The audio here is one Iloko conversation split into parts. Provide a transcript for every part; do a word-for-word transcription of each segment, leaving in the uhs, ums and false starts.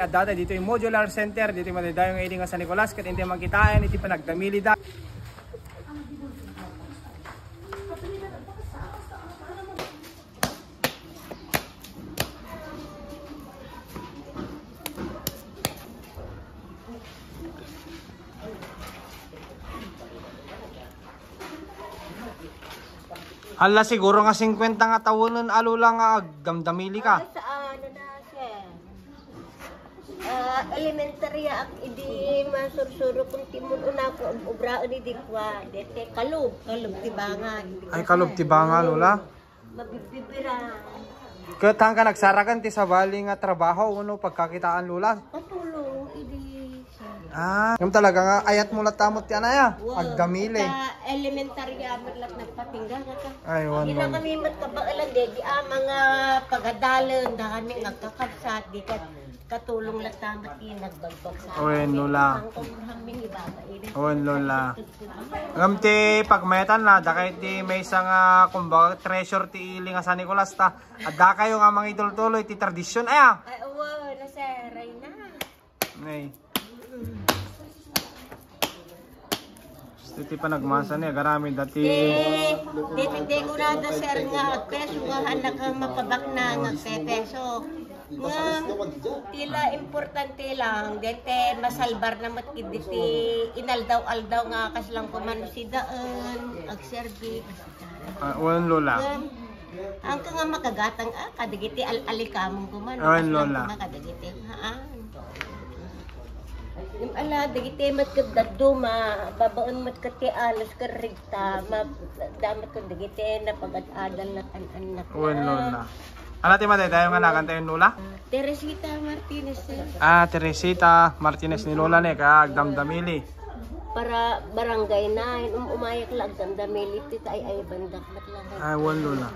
Adda tayo ditoy modular center, ditoy madaydayo nga idi nga San Nicolas, ket intoy makitaen iti panagdamilida. Hala, siguro nga singkwenta nga tawonen a lola nga agdamdamili ka. Ay, saan na, sir? Ah, elementary ak idi masursuro kun timon unako ubraen idi kua, dete kalub, kalub ti banga. Ay, kalub ti banga, lola? Mabibibira. Ket haan ka nagsarakan ti sabali nga trabaho wenno pagkakitaan, lola? Patulong, idi. Ah, ngem talaga nga ayat mo latta met ti anaya. Wow. Agdamili. Sa elementarya met lat nagpatingga ka. Ay, wan, wan. Kami met kabaelan, di, di, ah, mga pagadalen, da kami nagkakabsat, di ka katulong latta met ti nagbagbag sa amin. Wen, lola. Ang kumurhang ming ibaba, ini. Wen, lola. Ngem ti pagmayatanna, dakay ti maysa nga, kumbaga, treasure ti ili nga San Nicolas ta. Adda kayo nga mangitultuloy ti tradisyon, aya? Ay, awa, na, sir, ay na. Nay. Gusto ti panagmasa ni, agaramid dati. Di, di, di, di ko na da, sir, nga agpeso nga anak nga mapabakna nga agpepeso. Nga, tila importante lang, dete masalbar na met ket diti inaldaw-aldaw nga kaslang kumano si daan, agserbi. Ah, wen, lola. Wen, angka nga makagatang, ah, kadagiti al-, alikamon kumano, wen, kaslang lola. Kuma kadagiti, haan. Ngem ala, dagiti met ket dadduma, babaen met ket ti anos ket rigta, ma-, damet ket dagiti napagad-adal na tan-annak. Wen, lola. Ala ti madaydayo nga nagantayon, lola? Teresita Martinez, sir. Ah, Teresita Martinez ni lola ni, ka agdamdamili. Para barangay nine, um-, umayak la agdamdamili, ti ay, ay, bandak, bat lang. Ah, wen, lola.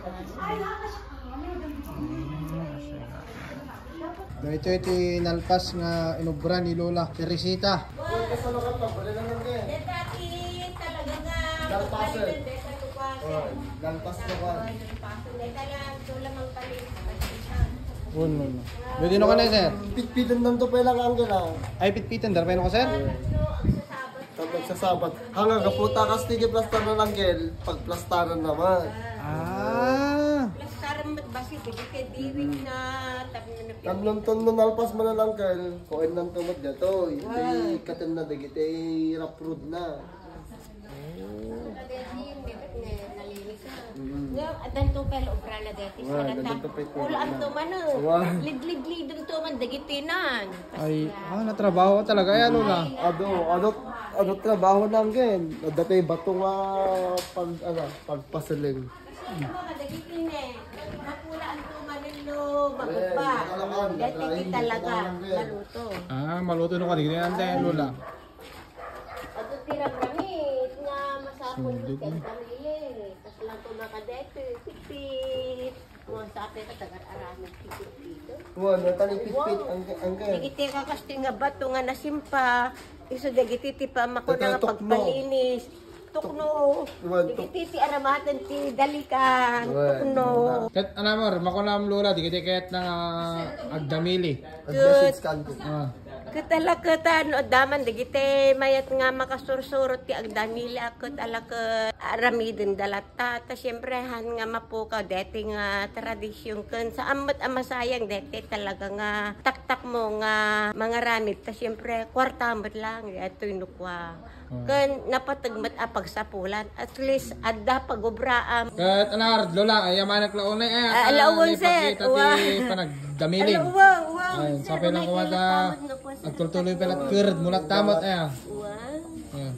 Daytoy ti nalpas nga inobra ni Lola Teresita. Deta ti talaga nga nalpas. Oh, nalpas na ba? Wen, wen. Pwede no ka na, sir? Pitpitan lang to pa lang, angga na. Ay, pitpitan, darpa no ka, sir? Pag nagsasabat. Hanga, gapu ta kas ti plastaran, Angkel. Pagplastaran naman. Ah. Plastaran met basi, dagiti diwit na, tapno na. Tapno no nalpas man, Angkel, kuennan to met datoy. Wow. Di katen na dagiti rough road na. Nalinis na. Mm. Nga, adanto pay obra na dati. Wow, sa nata-, adanto pay obra na. Ulaan to man, oh. Wow. Lidlidlidon to man, dagiti nan. Ay, ah, natrabaho talaga yan, Lola. Adu, adu, adu trabaho na, Anggen. Dati bato nga pag, ano, pagpasiling. Ano, kadagiti ne, mapulaan ko manilo, magupa. Eh, dati talaga, maluto. Ah, maluto no kadagiti ante, Lola. Adu ti ramramit nga masapul ti agdamili. Kasla ko makadete, pitpit. Mo, sa apay ka, tagar-aramid ti pitpit. Wan, natang ipitpit, ang, ang, dagiti kakas ti nga bato nga nasimpa, isu dagiti ti pamakuna nga pagpalinis. Tukno. Wan, tuk- dagiti ti aramaten ti dalikan. Wan. Tukno. Ket anamor, makunam Lola, dagiti ket na nga agdamili. Ket, ah. Ket ala ket no, adda man dagiti mayat nga makasursuro ti agdamili a ket ala ket aramiden da latta. Ta, ta siempre, han nga mapukaw deti nga tradisyon ken saan met a masayang deti talaga nga taktakmo nga mangaramid. Ta siempre, kuarta met lang, detoy no kua. Hmm. Ken napateg met a pagsapulan. At least, adda pagobraam. Ket, anar, Lola, ay, amanek la unay, eh, ah, ala wen, sir. Ipakita ti panagdamiling. Ala, wow, wow, ay, sir, sapay lang kuwada. Agtultuloy pala, ket mulat tamot, eh. Wow. Yeah.